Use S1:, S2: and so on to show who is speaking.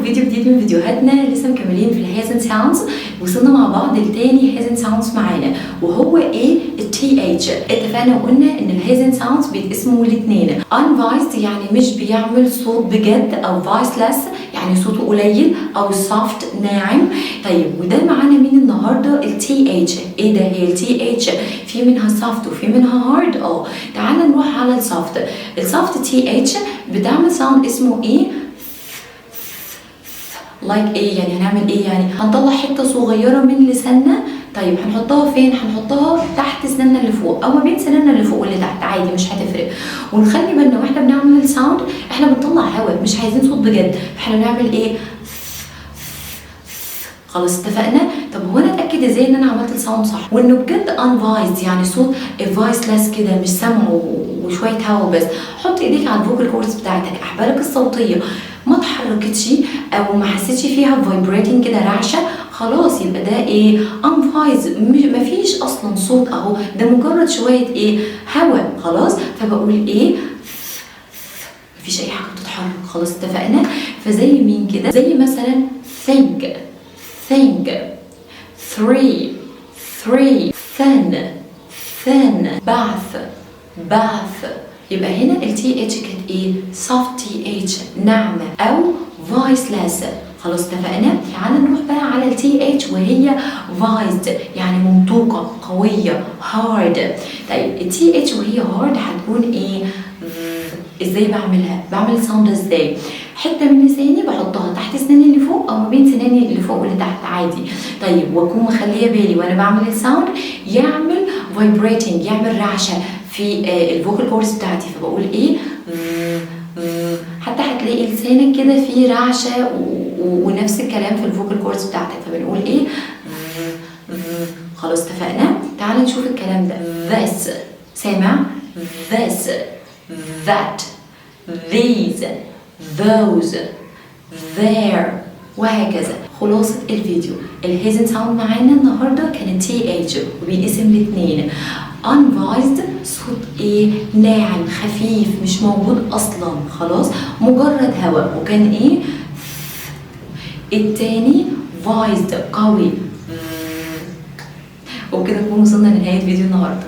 S1: فيديو جديد من فيديوهاتنا. لسه مكملين في ال hissing sounds. وصلنا مع بعض لتاني hissing sounds معانا، وهو ايه؟ ال TH. اتفقنا وقلنا ان ال hissing sounds بيتقسموا لاتنين: unvoiced يعني مش بيعمل صوت بجد، او voiceless يعني صوته قليل، او soft ناعم. طيب، وده معانا مين النهارده؟ ال TH. ايه ده؟ هي ال TH في منها soft وفي منها hard؟ اه، تعالى نروح على ال soft. ال soft TH بتعمل sound اسمه ايه؟ like ايه يعني؟ هنعمل ايه يعني؟ هنطلع حتة صغيرة من لساننا. طيب، هنحطها فين؟ هنحطها تحت سناننا اللي فوق او ما بين سناننا اللي فوق واللي تحت، عادي مش هتفرق. ونخلي بالنا واحنا بنعمل ال sound، احنا بنطلع هواء، مش عايزين صوت بجد. فاحنا بنعمل ايه؟ خلاص اتفقنا. طب هو انا اتاكد ازاي ان انا عملت ال sound صح وانه بجد unvoiced، يعني صوت voiceless كده مش سامعه وشوية هوا بس؟ حط ايديك على ال vocal cords بتاعتك، احبالك الصوتيه، ما اتحركتش او ما حسيتش فيها vibrating كده، رعشه، خلاص يبقى ده ايه؟ unvoiced، مفيش اصلا صوت اهو، ده مجرد شوية ايه؟ هوا. خلاص، فبقول ايه؟ مفيش اي حاجة بتتحرك. خلاص اتفقنا. فزي مين كده؟ زي مثلا think، think، three، three، thin، thin، bath، bath. يبقى هنا ال TH كانت ايه؟ soft TH، ناعمة او voiceless. خلاص اتفقنا. تعالى نروح بقى على ال TH وهي voiced، يعني منطوقة، قوية، hard. طيب، ال TH وهي hard هتكون ايه؟ ازاي بعملها؟ بعمل sound ازاي؟ حتة من لساني بحطها تحت سناني اللي فوق او ما بين سناني اللي فوق واللي تحت، عادي. طيب، واكون مخليه بالي وانا بعمل ال sound يعمل vibrating، يعمل رعشه في ال vocal cords بتاعتي. فبقول ايه؟ حتى هتلاقي لسانك كده فيه رعشه ونفس الكلام في ال vocal cords بتاعتك. فبنقول ايه؟ خلاص اتفقنا. تعال نشوف الكلام ده. this، سامع؟ this، that، these، those، there، وهكذا. خلاصة الفيديو، ال hissing sound معانا النهارده كانت TH، وبينقسم لاتنين: unvoiced، صوت ايه؟ ناعم خفيف مش موجود اصلا، خلاص مجرد هواء، وكان ايه؟ التاني voiced قوي. وبكده نكون وصلنا لنهاية فيديو النهارده.